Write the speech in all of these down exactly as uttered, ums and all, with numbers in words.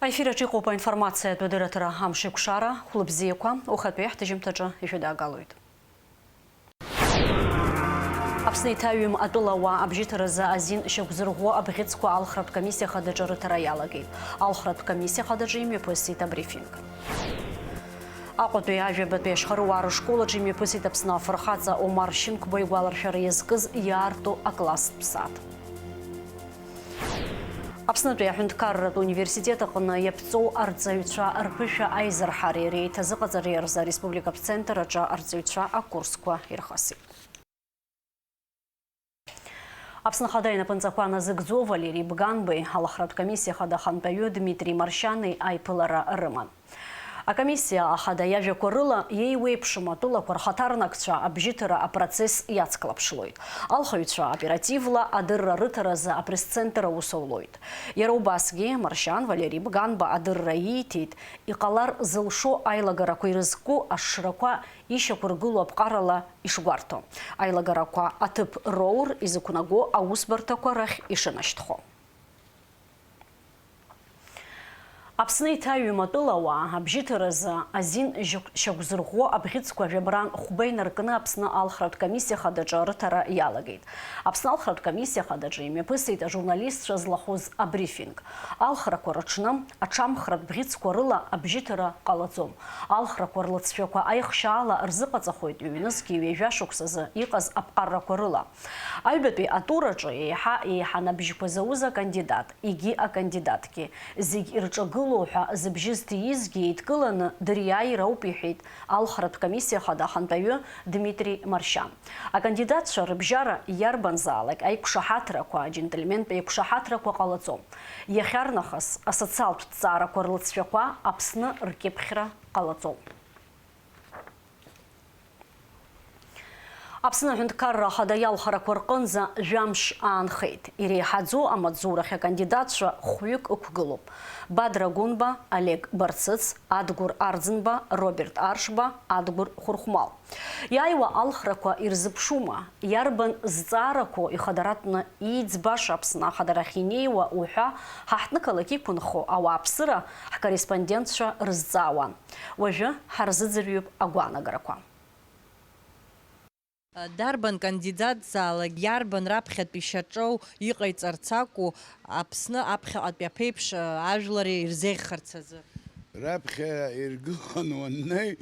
Аефир аҿы иҟоуп аинформациатә адырраҭара Амшеикәшара. Хәлыбзиақәа, ухатәи ҳҭыжьымҭаҿы ишәыдаагалоит. Аԥсны иҭаҩым атәылауаа абжьыҭаразы азин шьақәзырӷәӷәо абӷьыцқәа алхратә комиссиа хадаҿы рыҭара иалагеит. Алхратә комиссиа хадаҿы имҩаԥысит абрифинг. Аҟәатәи ажәабатәи ашьхаруаа рышкол аҿы имҩаԥысит Аԥсны афырхаҵа Омар Шьынқәба игәаларшәара иазкыз иаарту акласстә сааҭ. Аԥснытәи аҳәынҭқарратә университет аҟны иаԥҵоу арҵаҩцәа рԥышәа аизырҳареи реиҭазыҟаҵареи рзы ареспубликатә центр аҿы арҵаҩцәа акурсқәа ирхысит. Аԥсны Ахада инапынҵақәа назыгӡо Валери Бганбеи алхратә комиссиа хада ахантәаҩы Дмитри Маршьани аиԥылара рыман. Акомиссиа ахада иажәақәа рыла, еиуеиԥшым атәылақәа рхаҭарнакцәа абжьыҭара апроцесс иацклаԥшлоит. Алхаҩцәа оперативла адырра рыҭаразы апресс-центр аус аулоит. Иара убасгьы Маршьан Валери Бганба адырра ииҭеит, иҟалар зылшо аилагарақәа ирызку ашшрақәа ишьақәыргылоу аԥҟарала ишгәарҭо. Аилагарақәа аҭыԥ роур изықәнаго аусбарҭақәа рахь ишынашьҭхо. Аԥсны иҭаҩым атәылауаа абжьыҭаразы азин жьы-, шьақәзырӷәӷәо абӷьыцқәа жәабран хәба инаркны Аԥсны алхратә комиссиа хадаҿы рыҭара иалагеит. Аԥсны алхратә комиссиа хадаҿы имҩаԥысит ажурналистцәа злахәыз абрифинг. Алхрақәа рыҽны аҽамхратә бӷьыцқәа рыла абжьыҭара ҟалаӡом. Алхрақәа рлыҵшәақәа аихшьаала рзыҟаҵахоит ҩнызқьи ҩажәа шықәсазы иҟаз аԥҟарақәа рыла. Аҩбатәи атураҿы еиҳа-еиҳа набжьқәа зауз акандидат, егьи акандидатгьы, зегь ирҿагылоу ҳәа зыбжьы зҭиизгьы еидкыланы дыриааир ауп, иҳәеит алхратә комиссиа хада ахантәаҩы Дмитри Маршьан. Акандидатцәа рыбжьара иарбанзаалак аиқәшаҳаҭрақәа, аџьентльментә еиқәшаҳаҭрақәа ҟалаӡом. Иахьарнахыс асоциалтә ҭҵаарақәа рлыҵшәақәа Аԥсны ркьыԥхьра ҟалаӡом. Аԥсны Аҳәынҭқарра Ахада иалхарақәа рҟынӡа жәамш аанхеит. Иреиҳаӡоу амаҵзурахь акандидатцәа хәҩык ықәгылоуп. Бадра Гәынба, Олег Барцыц, Адгәыр Арӡынба, Роберт Аршба, Адгәыр Хәырхәмал. Иааиуа алхрақәа ирзыԥшума? Иарбан зҵаарақәоу ихадаратәны иӡбаша Аԥсны ахадарахь инеиуа уҳәа, ҳаҳҭнықалақь иқәынхо ауааԥсыра ҳкорреспондентцәа рызҵаауан. Уажәы ҳарзыӡырҩып агәаанагарақәа. Дарбан кандидатзаалак, иарбан раԥхьатәи шьаҿоу иҟаиҵарц акәу Аԥсны аԥхьаҟатәи аԥеиԥш ажәлар ирзеиӷьхарц азы? Раԥхьа иргылан уаннеи,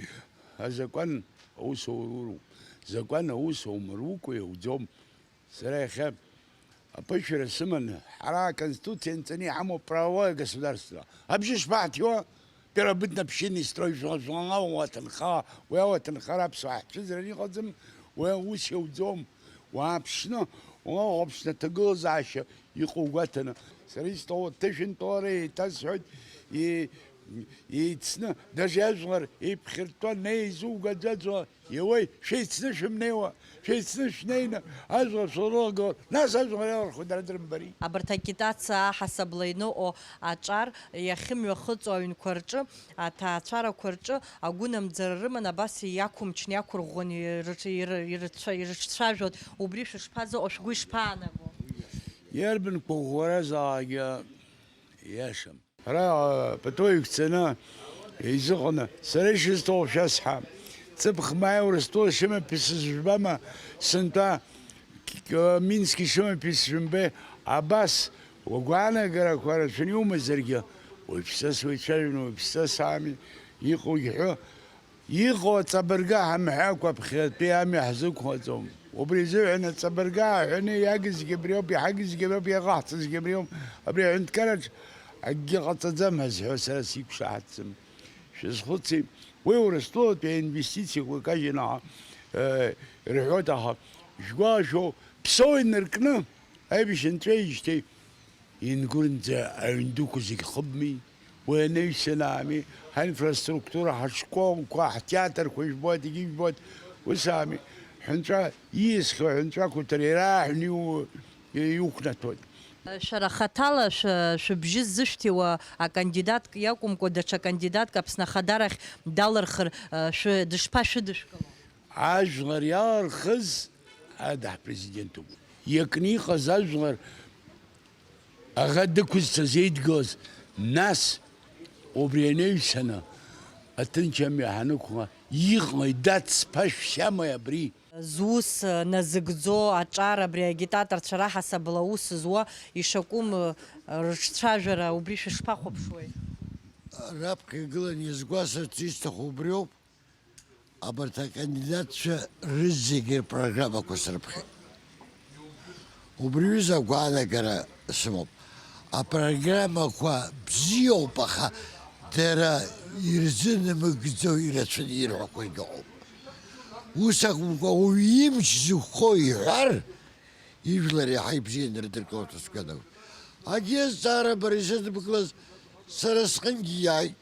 азакәан аус ауруроуп. Закәан аус аумырукәа иауӡом. Сара иахьа аԥышәара сыманы, ҳара аконституциа нҵаны иҳамоуп правовое государство. Абжьы шԥаҳҭиуа? Первобытно-общинный строй, жәлар, жәлар, уа ҭынха, уи ауа ҭынхара аԥсуаа ҳцәыӡран иҟаӡам, уи аус иауӡом. Уааԥшны, уахәаԥшны аҭагылазаашьа иҟоу гәаҭаны. Сара истәу аҭышәынтәалара еиҭасҳәоит, и-, еицны, даже ажәлар еиԥхьыртәа, неизугаӡаӡо, Иауеи, шәеицны шәымнеиуа, шәеицны шәнеины ажәлар шәылрылагылар, нас ажәлар иалырхуеит, дара дрымбари. Абарҭ агитациа аҳасабала иныҟәо аҿар иахьымҩахыҵуа аҩнқәа рҿы, аҭаацәарақәа рҿы агәынамӡара рыман, абас иақәымчны, иақәырӷәӷәаны ирыц-, иры-, ирыцәа-, ирыҿцәажәон. Убри шәышԥазыҟоу, шәгәы ишԥаанаго? Иарбан гәыӷәӷәаразаалакгьы иашам. Ара, а, пату иқәҵаны, изыҟаны, сара ишысҭаху шәасҳәа. Ҵыԥх ма Урыстәыла шымаԥысыз жәбама, сынтәа, к-, к-, Мински шымаԥысыз шәымбеи, абас, угәаанагарақәа рацәаны иумазаргьы, уаҩԥсас уеицәажәон, уаҩԥсас ами, иҟоугьы ҳәы, Иҟоу аҵабыргы ҳамҳәакәа ԥхьатәи амҩа ҳзықәлаӡом. Убри азыҳәан аҵабыргы ааҳәаны иагызгьы абриоуп, иҳагызгьы абриоуп, иаҟаҳҵазгьы абриоуп. Абри аҳәынҭқарраҿ акгьы ҟаҵаӡам ҳәа зҳәо сара сиқәшаҳаҭӡам. Шәазхәыци, уи Урыстәылатәи аинвестициақәа кажьын аха, э, рҳәоит, аха шәгәалашәо, Ԥсоу инаркны аибашьынҵәеижьҭеи Ингәырнӡа аҩн дуқәа зегь хыбми, уи анаҩсан аами, ҳаинфраструктура, ҳашколқәа, ҳтеатрқәа ижәбоит, егьи ижәбоит, ус аами, ҳәынҵәа, ииасхьоу ҳәынҵәақәа дара ирааҳәны иу-, иуқәнаҭәоит. Шәара хаҭала шәы-, шәыбжьы ззышәҭиуа акандидатк иакәымкәа, даҽа кандидатк Аԥсны Ахадарахь далырхыр, шәы-, дышԥашәыдышәкыло? Ажәлар иалырхыз ада ҳпрезидентуп. Иакны иҟаз ажәлар аӷа дықәызцаз еидгылаз, нас Убри ианаҩсаны, аҭынчамҩа ҳанықәла, иҟалеи, дад, сԥашә сиамои абри? Зус назыгӡо аҿар абри агитаторцәа раҳасабала аус зуа ишакәым рыҿцәажәара убри шәышԥахәаԥшуеи? Раԥхьа игылан иазгәасҭарц исҭаху убриоуп. Абарҭ акандидатцәа рызегьы рпрограммақәа срыԥхьеит. Убри аҩыза агәаанагара сымоуп. Апрограммақәа бзиоуп, аха дара ирзынамыгӡо ирацәаны ирҳәақәагьы ыҟоуп. Ус акәымкәа, уаҩы имч зықәхо иҳәар, ижәлар иаҳа ибзианы ирыдыркылоит ҳәа сгәы иаанагоит. Агьи азҵаара бара исыдыбкылаз сара сҟынгьы иааит.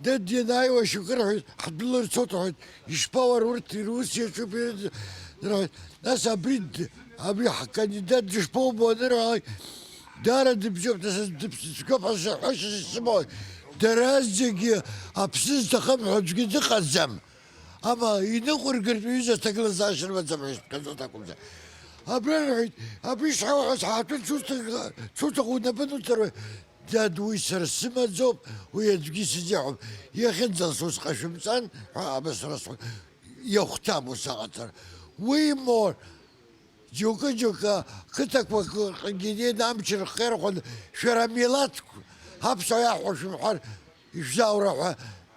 Дад ианааиуа шьоукы рҳәоит, ҳдәылырцоит рҳәоит, ишԥа уара урҭ ирус иаҿуп ирыд-, рҳәоит. Нас абри д-, абри ҳкандидат дышԥоубо анырҳәалак, даара дыбзиоуп, нас дыԥсыцәгьоуп ҳәа сҳәашьа сымоуит. Дара зегьы Аԥсны зҭахым ҳәа аӡәгьы дыҟаӡам. Ама иныҟәыргартә ҩыза аҭагылазаашьа рымаӡам ҳәа ишԥхьаӡоз акәымзар. Абра рҳәеит, абри шҳауҳәаз ҳаҭәын цуҭа-, цуҭахә унапы нуҭар, дад, уи сара сымаӡоуп, уи аӡәгьы исызиаҳәом. Иахьынӡалсуа усҟашәымҵан ҳәа абас расҳәоит. Иахәҭам ус аҟаҵара. Уимоу, џьоукы-џьоукы ақыҭақәа рҟынгьы инеины амч рыххеирхәан, шәара амилаҭ аԥсуаа иаҳҳәо шәымҳәар, ишәзааура ҳәа,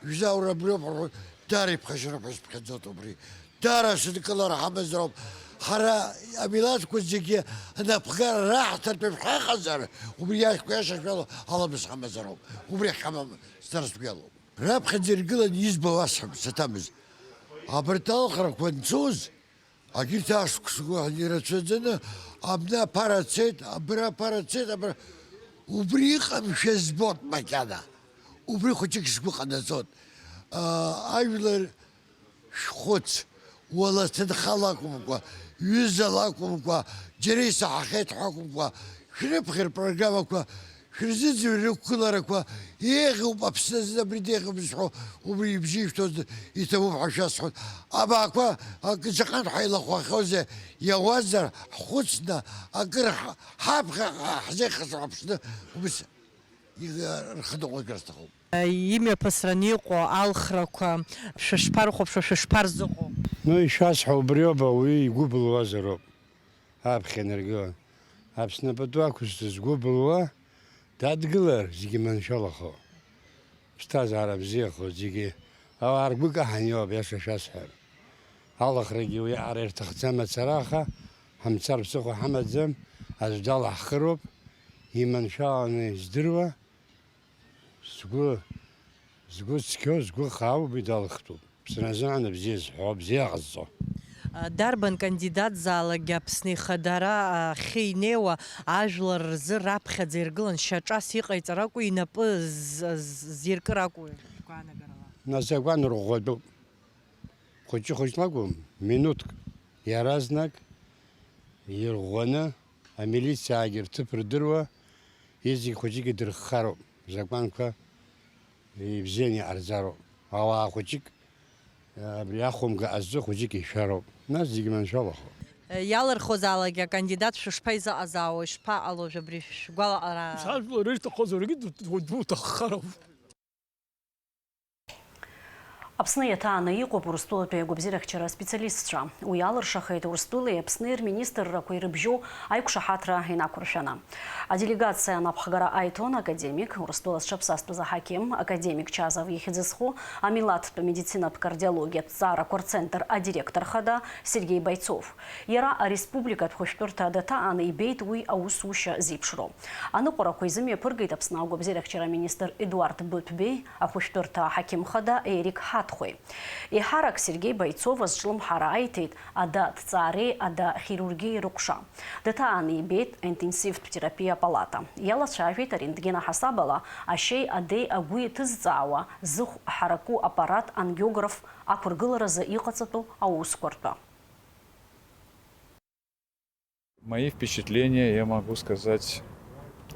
ишәзааура абриоуп ҳәа, даара иԥхашьароуп ҳәа сыԥхьаӡоит убри. Даара сыдкылара ҳамазароуп. Ҳара амилаҭқәа зегьы анапхгара раҳҭартә еиԥш ҳаҟазар, убри иашәкәа иашашәало аламыс ҳамазароуп. Убри ҳамам сара сгәы иалоуп. Раԥхьаӡа иргыланы избо уасҳәап, саҭамыз. Абарҭ алхрақәа анцоз, агьырҭ ашықәсқәа ирацәаӡаны, абна аԥара цеит, абра аԥара цеит, абра. Убри ыҟамшәа збот макьана. Убри хәыҷык сгәы ҟанаҵот. Аа, ажәлар шәхәыц, уала ҭынхала акәымкәа, ҩызала акәымкәа, џьара исаҳахьеит ҳәа акәымкәа, шәрыԥхьа рпрограммақәа, шәрзыӡырҩ рықәгыларақәа, еиӷьуп Аԥсны азы абри деиӷьуп зҳәо, убри ибжьы ишәҭоз иҭабуп ҳәа шәасҳәоит. Абаақәа акы шаҟантә ҳаилахәахьоузеи, иауазар, ҳхәыцны, акыр ҳ-, ҳаԥхьаҟа ҳзеихасо Аԥсны убыс. Ига-, рхы ныҟәигар сҭахуп. Имҩаԥысраны иҟоу алхрақәа шәышԥарыхәаԥшуа, шәышԥарзыҟоу? Ну, ишәасҳәо убриоуп, ауаҩы игәы былуазароуп. Аԥхьа инаргылан. Аԥсны пату ақәызҵаз згәы былуа дадгылар, зегьы маншәалахо. Ԥсҭазаара бзиахо, зегьы ауаа ргәы каҳан иоуп, иаша шәасҳәар. Алахрагьы уи аҟара ирҭахӡам ацара, аха ҳамцар ԥсыхәа ҳамаӡам, аӡә далаҳхыроуп, иманшәаланы издыруа, згәы, згәы цқьоу, згәы хаау убри далыхтәуп. Ԥсразы ан бзиа зҳәо, бзиа ҟазҵо. Дарбан кандидатзаалакгьы Аԥсны ихадара ахьы инеиуа ажәлар рзы раԥхьаӡа иргылан шьаҿас иҟаиҵар акәу, инапы з-, з-, зиркыр акәу, шәгәаанагарала? Нас азакәан рӷәӷәатәуп. Хәыҷы-хәыҷла акәым, минуҭк иаразнак ирӷәӷәаны, амилициаагьы рҭыԥ рдыруа, иҵегь хәыҷык идырххароуп, закәанқәа ибзианы иҟарҵароуп. Ауаа хәыҷык, абри ахәымга азы хәыҷык ишәароуп, нас зегьы маншәалахо. Иалырхуазаалакгьы акандидат шәышԥаизыҟазаауа, ишԥаҟало, абри шәгәалаҟара? Сажәлар ирҭаххозар, егьи ду-, ду-, дуҭаххароуп. Аԥсны иаҭааны иҟоуп Урыстәылатәи агәабзиарахьчара аспециалистцәа. Уи алыршахеит Урыстәылеи Аԥсни рминистррақәеи рыбжьоу аиқәшаҳаҭра инақәыршәаны. Аделегациа анапхгара аиҭон академик, Урыстәыла зҽаԥсазтәыз аҳақьым, академик Чазов ихьӡ зху, амилаҭтә медицинатә кардиологиатә ҭҵаарақәа рцентр адиректор хада Сергеи Бойцов. Иара ареспубликатә хәышәтәырҭа даҭааны ибеит уи аусушьа зеиԥшроу. Аныҟәарақәа изымҩаԥыргеит Аԥсны агәабзиарахьчара аминистр Едуард Быҭәбеи, ахәышәтәырҭа аҳақьым хада Ерик Ҳаҭхәеи. Еиҳарак Сергеи Бойцов азҿлымҳара аиҭеит ада ҭҵаареи ада хирургиеи рыҟәша. Даҭааны ибеит аинтенсивтә терапиа апалата. Иалацәажәеит арентген аҳасабала ашьеи адеи агәы иҭызҵаауа зыхә ҳараку аппарат ангиограф ақәыргыларазы иҟаҵатәу аусқәа ртәы. Мои впечатления, я могу сказать,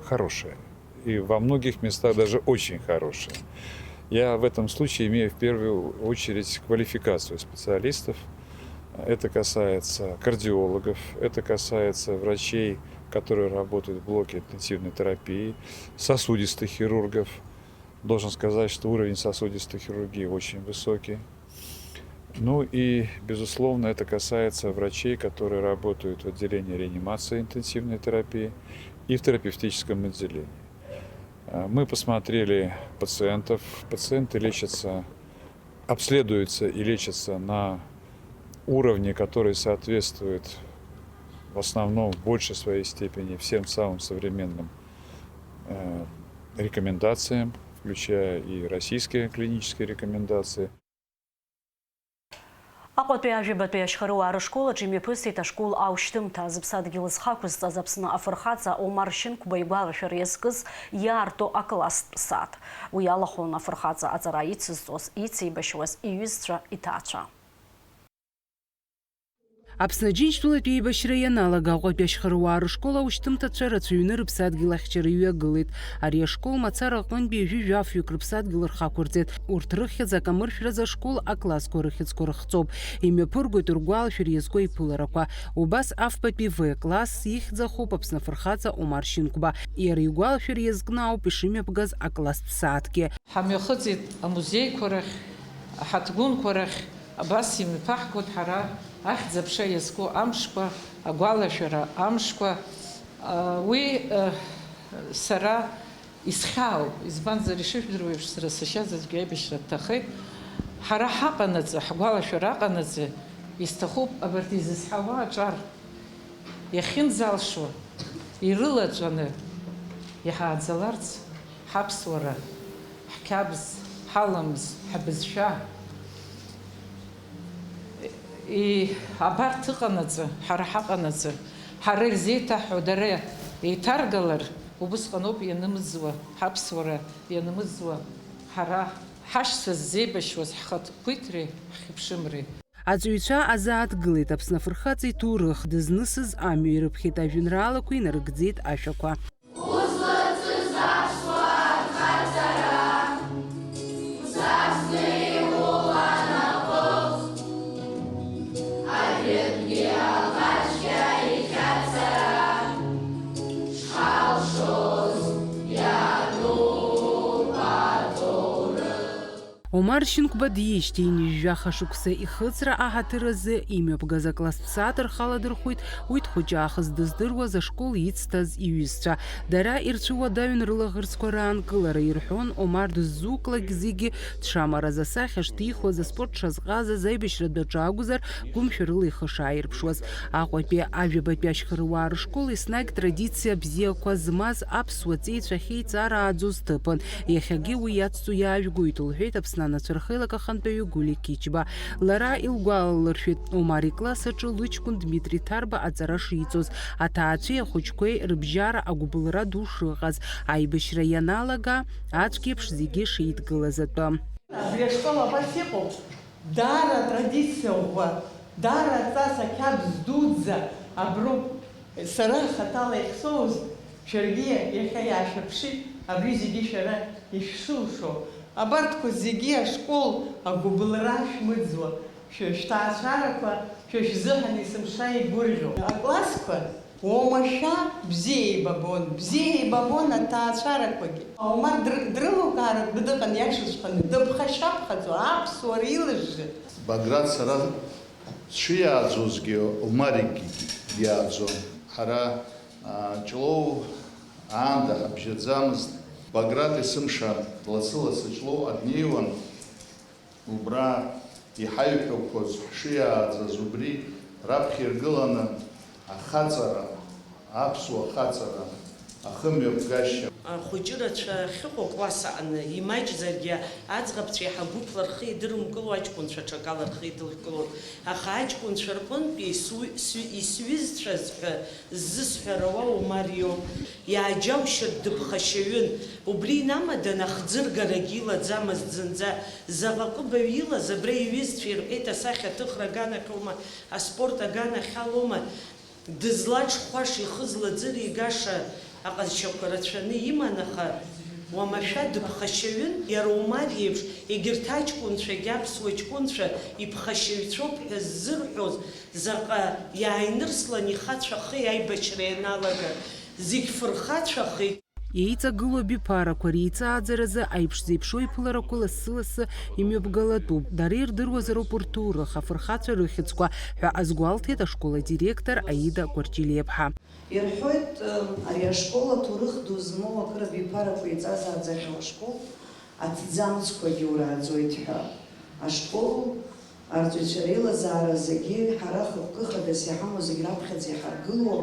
хорошие. И во многих местах даже очень хорошие. Я в этом случае имею в первую очередь квалификацию специалистов. Это касается кардиологов, это касается врачей, которые работают в блоке интенсивной терапии, сосудистых хирургов, Должен сказать, что уровень сосудистой хирургии очень высокий. Ну и, безусловно, это касается врачей, которые работают в отделении реанимации, интенсивной терапии и в терапевтическом отделении. Э, мы посмотрели пациентов. Пациенты лечатся, обследуются и лечатся на уровне, который соответствует в основном в большей своей степени всем самым современным, э, рекомендациям, включая и российские клинические рекомендации. Аҟәатәи ажәабатәи ашьхаруаа рышкол аҿы имҩаԥысит ашкол аушьҭымҭа, зыԥсадгьыл зхақәызҵаз Аԥсны афырхаҵа Омар Шьынқәба игәалашәара иазкыз иаарту акласстә сааҭ. Уи алахәын афырхаҵа аҵара ицызҵоз, ицеибашьуаз иҩызцәа, иҭаацәа. Аԥсны Аџьынџьтәылатә еибашьра ианалага, Аҟәатәи ашьхаруаа рышкол аушьҭымҭацәа рацәаҩны рыԥсадгьыл ахьчара иҩагылеит. Ари ашкол мацара аҟынтәи ҩажәи жәафҩык рыԥсадгьыл рхақәырҵеит. Урҭ рыхьӡ акамыршәразы ашкол аклассқәа рыхьӡқәа рыхҵоуп. Имҩаԥыргоит ргәалашәара иазку аиԥыларақәа. Убас афбатәи В класс ихьӡ ахуп Аԥсны афырхаҵа Омар Шьынқәба. Иара игәалашәара иазкны ауп ишымҩаԥгаз акласстә сааҭгьы. Ҳамҩахыҵит амузеиқәа рахь, аҳаҭгәынқәа рахь, абас имҩаԥаҳгоит ҳара ахьӡ-аԥша иазку амшқәа, агәалашәара амшқәа. Уи, сара исхьаауп, избанзар, ишыжәдыруа еиԥш, сара сашьа заҵәгьы аибашьра дҭахеит. Ҳара ҳаҟанаҵы, ҳгәалашәара аҟанаҵы, исҭахуп абарҭ изызҳауа аҿар иахьынӡалшо ирылаҵәаны иҳааӡаларц ҳаԥсуара, ҳқьабз, ҳаламыс, ҳбызшәа. И-, абарҭ ыҟанаҵы, ҳара ҳаҟанаҵы, ҳара ирзеиҭаҳҳәо дара еиҭаргалар, убысҟаноуп ианымыӡуа, ҳаԥсуара ианымыӡуа, ҳара ҳашьцәа ззеибашьуаз ҳхақәиҭреи ҳхьыԥшымреи. Аҵаҩцәа азааҭгылеит Аԥсны афырхаҵа иҭоурых, дызнысыз амҩа ирыԥхьеит ажәеинраалақәа, инарыгӡеит ашәақәа. Узлацыз аԥсуаа рхаҵара, усасны иуланаҟыз, ажәытәгьы алаҵәҟьа ихьаҵара шҳалшоз иануп аҭоурых. Омар Шьынқәба диижьҭеи ҩажәаха шықәса ихыҵра аҳаҭыр азы имҩаԥгаз акласстә сааҭ рхаладырхәит уи дхәыҷы аахыс дыздыруаз ашкол ицҭаз иҩызцәа. Дара ирцәыуадаҩын рылаӷырӡқәа раанкылара, ирҳәон, Омар дыззуклак зегьы дшамараз, асахьа шҭихуаз, аспорт дшазҟазаз, аибашьратә аҿы акәзар, гәымшәарыла ихы шааирԥшуаз. Аҟәатәи ажәабатәи ашьхаруаа рышкол еснагь традициа бзиақәа змаз аԥсуа ҵеицәа ахьеиҵарааӡоз ҭыԥын. Иахьагьы уи иацҵо иаажәгоит, лҳәеит Аԥсны анацәа рхеилак ахантәаҩы Гулиа Қьычба. Лара илгәалалыршәеит, Омар икласс аҿы лыҷкәын Дмитри Ҭарба аҵара шиҵоз, аҭаацәеи ахәыҷқәеи рыбжьара агәыбылра ду шыҟаз, аибашьра ианалага, аӡәк еиԥш зегьы шеидгылаз атәы. Абри ашкол абас иҟоуп, даара атрадициа ӷәӷәа, даара аҵас ақьабз дуӡӡа аброуп. Сара хаҭала иахьсоуз, шәаргьы иахьа иаашәыԥшит, абри зегьы шәара ишәшылшо. Абарҭқәа зегьы ашкол агәыбылра шәмыӡуа, шәа шәҭаацәарақәа шәа шәзыҳәан есымша игәырӷьо. Аклассқәа уамашәа бзиа еибабон, бзиа еибабон аҭаацәарақәагьы. Омар др-, дрылукааратәы дыҟан иашаҵәҟьаны, дыԥхашьаԥхаҵо, аԥсуара илыжжы. Баграт сара сшиааӡозгьы, Омаргьы диааӡон. Ҳара, а, Ҷлоу аанда ҳабжьаӡамызт. Баграт есымша лассы-лассы Ҷлоуҟа днеиуан. Убра иҳаиҳәақәоз ҳшиааӡаз убри раԥхьа иргыланы ахаҵара, аԥсуа хаҵара, ахымҩаԥгашьа. Ахәыҷы рацәа ахьыҟоу класс аҟны, имаҷзаргьы, аӡӷабцәа иаҳа гәыԥла рхы еидырымкыло, аҷкәынцәа ҽакала рхы еидылкылон. Аха аҷкәынцәа рҟынтәи ису-, сҩ-, исҩызцәаз ҳәа ззысҳәара уа Омар иоуп. Иааџьаушьартә дыԥхашьаҩын. Убри инамадан ахӡыргарагь илаӡамызт зынӡа. Заҟа ҟыбаҩ илаз абра иҩызцәа ирҳәеит, асахьаҭыхра аганахьоума, аспорт аганахьалоума, дызлаҽхәаша, ихы злаӡыригаша аҟазшьақәа рацәаны иман, аха уамашәа дыԥхашьаҩын. Иара Омар иеиԥш, егьырҭ аҷкәынцәагьы, аԥсуа ҷкәынцәа иԥхашьаҩцәоуп ҳәа ззырҳәоз, заҟа иааинырслан ихацәахеи аибашьра ианалага, зегь фырхацәахеит. Еиҵагылоу абиԥарақәа реиҵааӡаразы аиԥш зеиԥшроу иԥыларақәа лассы-лассы имҩаԥгалатәуп. Дара ирдыруазароуп рҭоурых, афырхацәа рыхьӡқәа, ҳәа азгәалҭеит ашкол адиректор Аида Кәарҷелиаԥҳа. Ирҳәоит, ари ашкол аҭоурых ду змоу акыр абиԥарақәа еиҵазааӡахьоу ашкол аҭӡамцқәагьы урааӡоит ҳәа. Ашкол арҵаҩцәа реилазаара зегьы ҳара хықәкы хадас иҳамоу зегь раԥхьаӡа иҳаргыло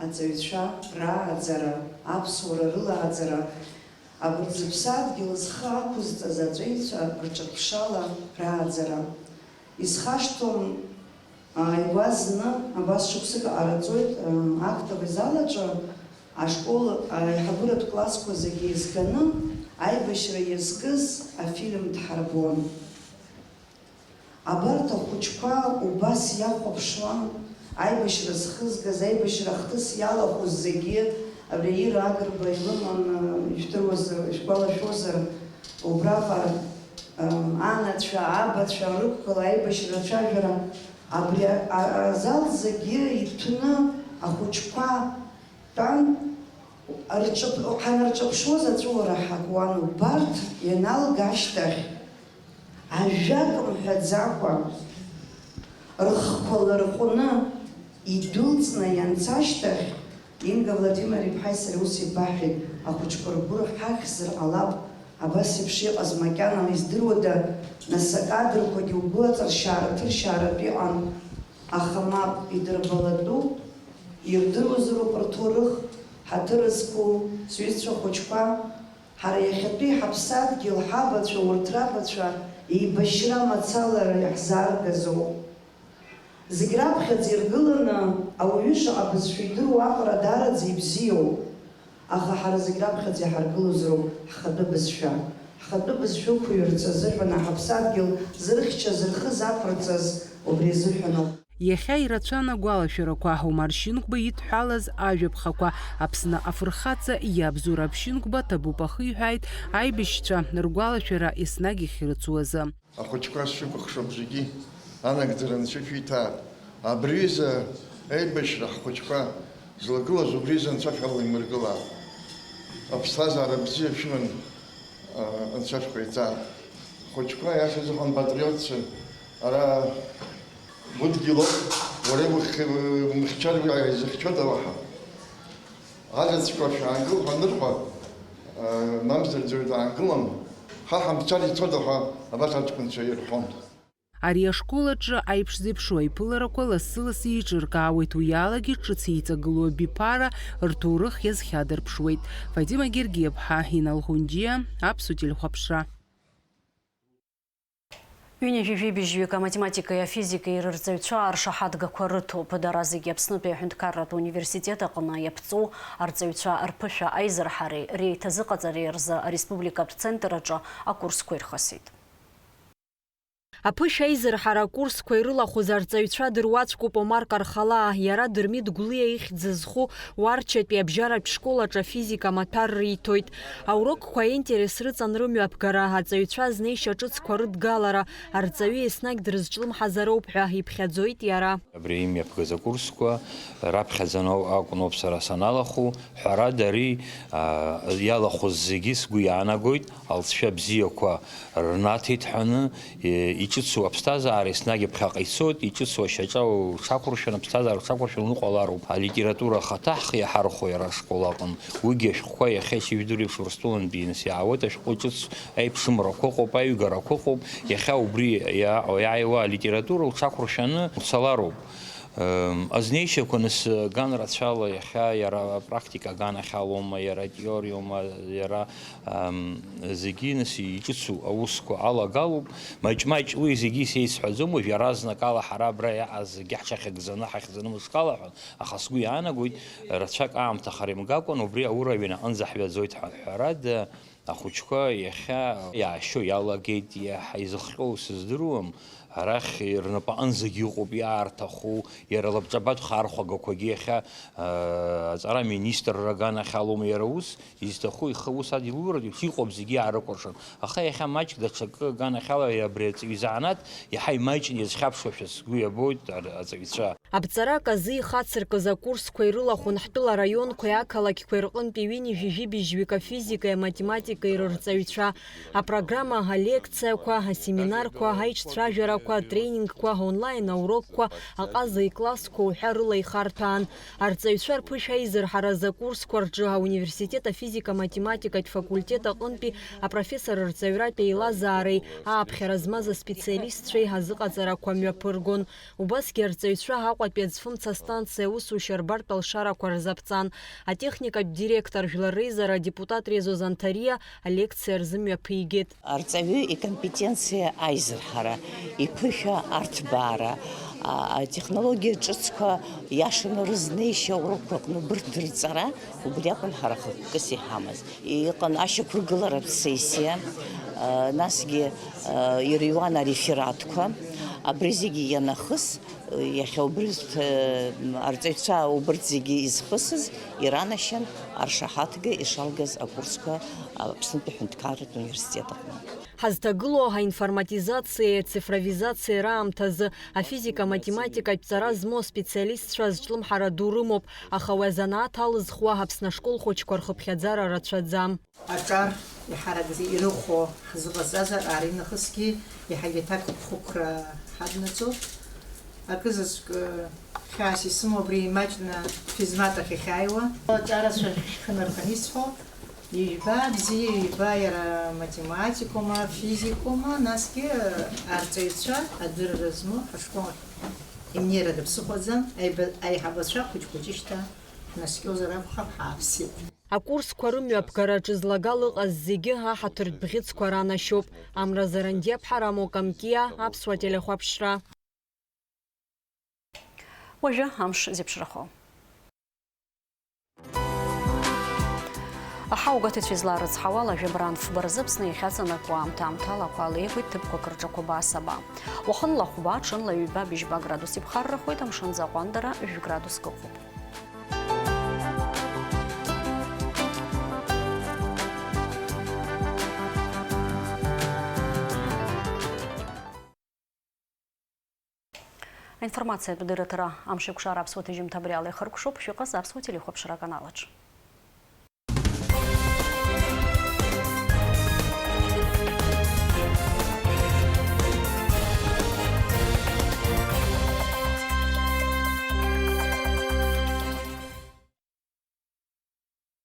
аҵаҩцәа рааӡара, аԥсуара рылааӡара, абарҭ зыԥсадгьыл зхы ақәызҵаз аҵаҩцәа рҿырԥшала рааӡара. Исхашҭуам, ааигәа зны абас шықәсык ҟараҵоит, актовый зал аҿы ашкол аиҳабыратә классқәа зегьы еизганы аибашьра иазкыз афильм дҳарбон. Абарҭ ахәыҷқәа убас иахәаԥшуан, аибашьра зхызгаз, аибашьра ахҭыс иалахәыз зегьы, абри Ира Агрба илыман, ижәдыруазар, ишәгәалашәозар, убраҟа, ам, анацәа, абацәа рықәгыла аибашьра ацәажәара, абри а-, а-, азал зегьы иҭәны ахәыҷқәа тәан, рҿаԥ-, ҳанарҿаԥшуаз аҵәуара ҳакуан, убарҭ ианалга ашьҭахь, ажәак мҳәаӡакәа, рыхқәа ларҟәны идәылҵны ианца ашьҭахь, Инга Владимир-иԥҳаи сареи ус еибаҳҳәеит, ахәыҷқәа ргәы рҳахьзар ҟалап, абас еиԥш иҟаз макьанала издыруада, нас акадрқәагьы угәы аҵыршьаара ҭыршьааратә иҟан, аха мап, идырбалатәуп, ирдыруазароуп рҭоурых, ҳаҭыр зқәу сҩызцәа хәыҷқәа, ҳара иахьатәи ҳаԥсадгьыл, ҳабацәа, урҭ рабацәа еибашьра мацала иаҳзааргазоуп. Зегь раԥхьаӡа иргыланы, ауаҩы шаҟа бызшәа идыруа аҟара даараӡа ибзиоуп, аха ҳара зегь раԥхьаӡа иҳаргылозароуп ҳхатәы бызшәа. Ҳхатәы бызшәа ықәыҩырц азыҳәан, ҳаԥсадгьыл зырхьчаз, рхы зақәырҵаз убри азыҳәаноуп. Иахьа ирацәан агәалашәарақәа, Омар Шьынқәба идҳәалаз ажәаԥхақәа, Аԥсны афырхаҵа иабзоуроу Шьынқәба ҭабуп ахиҳәааит аибашьцәа ргәалашәара еснагь иахьырыцу азы. Ахәыҷқәа шәыкәыхшоуп зегьы, анагӡара Анцәа шәиҭааит. Абри изы аибашьра ҳхәыҷқәа злагылаз убри изы Анцәа шәалаимыргылааит. Аԥсҭазаара бзиа шәыман, а, Анцәа шәҟаиҵааит. Ахәыҷқәа иашазыҳәан патриотцәа, ара удгьылоуп, уара иухь-, умыхьчар уи изыхьчода уаҳа? Аӡаӡқәа шәаангыл ҳәа анырҳәа, мамзар ӡәыр даангылан, ҳа ҳамцар ицода ҳәа абас аҷкәынцәа ирҳәон. Ари ашкол аҿы аиԥш зеиԥшу аиԥыларақәа лассы-лассы еиҿыркаауеит, уи алагьы ҿыц еиҵагылоу абиԥара рҭоурых иазхьадырԥшуеит. Фатима Гергиаԥҳа, Инал Ҳәынџьиа, Аԥсуа телехәаԥшра. Ҩынҩажәи жәибжьҩык аматематикеи афизикеи рырҵаҩцәа аршаҳаҭгақәа рыҭоуп. Дара зегьы Аԥснытәи аҳәынҭқарратә университет аҟны иаԥҵоу арҵаҩцәа рԥышәа аизырҳареи реиҭазыҟаҵареи рзы ареспубликатә центр аҿы акурсқәа ирхысит. Аԥышәа аизырҳара акурсқәа ирылахәыз арҵаҩцәа дыруаӡәкуп Омар Кархалаа, иара Дырмит Гәлиа ихьӡ зху Уарчатәи абжьаратә школ аҿы афизика амаҭәар риҭоит. Аурокқәа аинтерес рыҵан рымҩаԥгара, аҵаҩцәа азнеишьа ҿыцқәа рыдгалара, арҵаҩы еснагь дрызҿлымҳазароуп ҳәа иԥхьаӡоит иара. Абри имҩаԥгаз акурсқәа раԥхьаӡаны акәын ауп сара саналахәу. Ҳәарада, ари, а, иалахәыз зегьы сгәы иаанагоит, алҵшәа бзиақәа рнаҭеит ҳәаны, е, иҿыцу аԥсҭазаара еснагь аԥхьаҟа ицоит, иҿыцу ашьаҿа уҽақәыршәаны, аԥсҭазаара уҽақәыршәаны уныҟәалароуп. Алитература ахаҭа ҳхы иаҳархәо иара ашкол аҟын. Уигьы ашәҟәқәа иахьа ишыжәдыруа еиԥш Урыстәылантәи ианыс иаауеит, ашәҟәы ҿыц аиԥшымрақәа ыҟоуп, аҩгарақәа ыҟоуп, иахьа убри иа-, иааиуа алитература уҽақәыршәаны уцалароуп. Ем, азнеишьақәа нас, ган рацәала иахьа иара апрактика аганахьалоума, иара атеориоума, иара, ем, зегьы нас иҿыцу аусқәа алагалоуп. Маҷ-маҷ уи зегьы исеицҳәаӡом, уажә иаразнакала ҳара абра иаҟаз зегьы ҳҽахьыгӡаны, ҳахьӡаны мышкала ҳәа, аха сгәы иаанагоит, рацәак аамҭа хара имгакәан, убри ауровень аҟынӡа ҳҩаӡоит ҳәа. Ҳәарада, ахәыҷқәа иахьа иаашьо иалагеит, иаҳа изыхҟьоу сыздыруам. Арахь рнапаҟынӡагьы иҟоуп иаарҭаху, иара лабҿабатә хаархәагақәагьы иахьа, аа, аҵара аминистрра аганахьалоума иара ус, изҭаху ихы аус адилурагь иҟоуп, зегьы иаарыкәыршан. Аха иахьа маҷк даҽакы аганахьала абри аҵаҩы изанааҭ иаҳа имаҷны иазхьаԥшуашәа сгәы иабоит ар-, аҵаҩцәа. Аԥҵарак азы ихацыркыз акурсқәа ирылахәын ҳтәыла араионқәеи ақалақьқәеи рҟынтәи ҩынҩажәи жәибжьҩык афизикеи аматематикеи рырҵаҩцәа. Апрограмма, алекциақәа, асеминарқәа, аиҿцәажәарақәа, атренингқәа, аонлайн аурокқәа, аҟаза иклассқәа уҳәа рыла ихарҭәаан. Арҵаҩцәа рԥышәа аизырҳаразы акурсқәа рҿы ауниверситет афизика-математикатә факультет аҟынтәи апрофессор рҵаҩратә еилазаареи ааԥхьара змаз аспециалистцәеи азыҟаҵарақәа мҩаԥыргон. Убасгьы арҵаҩцәа Аҟәатәи аӡфымца астанциа аусушьа рбартә алшарақәа рзаԥҵан. Атехникатә директор, жәлар реизара адепутат Резо Занҭариа алекциа рзымҩаԥигеит. Арҵаҩы икомпетенциа аизырҳара, иԥышәа арҭбаара, а-, атехнологиа ҿыцқәа иашаны рызнеишьа аурокқәа аҟны убырҭ дырҵара, убри акәын ҳара хықәкыс иҳамаз. Иҟан ашьақәыргыларатә сессиа, а, насгьы, а, ирыҩуан арефератқәа. Абри зегьы ианахыс, иахьа убырҭ, э, арҵаҩцәа убырҭ зегьы изхысыз иранашьан аршаҳаҭга ишалгаз акурсқәа Аԥснытәи аҳәынҭқарратә университет аҟны. Ҳазҭагылоу аинформатизациеи ацифровизациеи раамҭазы афизика-математикатә ҵара змоу аспециалистцәа азҿлымҳара ду рымоуп, аха уи азанааҭ алызхуа Аԥсны ашкол хәыҷқәа рхыԥхьаӡара рацәаӡам. Аҿар иҳаракӡа ирыхәо ҳзыҟаҵазар, ара инахысгьы иаҳагьы аҭакԥхықәра ҳаднаҵоит. Акы заҵәык, э, хьаас исымоу абри имаҷны физмат ахь иахьааиуа. Аҿарацәа шәхы нарханы исҳәо, ҩба бзиа, ҩба иара математикума, физикума, насгьы, э, арҵаҩцәа адырра змоу ҳашкол ахь имнеира даԥсыхәаӡам, аиба-, аиҳабацәа хәыҷ-хәыҷышьҭа ҳнаскьозар акәхап, ҳааԥсеит. Акурсқәа рымҩаԥгараҿы злагала ыҟаз зегьы аҳаҭыртә бӷьыцқәа ранашьоуп. Амра Зарандиаԥҳа, Рамо Камкиа, Аԥсуа телехәаԥшра. Уажәы амш зеиԥшрахо. Аҳауагәаҭаҩцәа излаарыцҳауала, жәабран фба рзы Аԥсны иахьаҵанакуа аамҭа-аамҭала ақәа леиқәит ҭыԥқәак рҿы Қәабаа-Сабаа. Уахынла хәба, ҽынла ҩба-быжьба градус иԥхаррахоит, амшын аӡы аҟәандара жәградуск ыҟоуп. Аинформациатә дырраҭара амшеикәшара аԥсуа ҭыжьымҭа абри ала ихыркәшоуп, шәыҟаз аԥсуа телехәаԥшра аканалаҿ.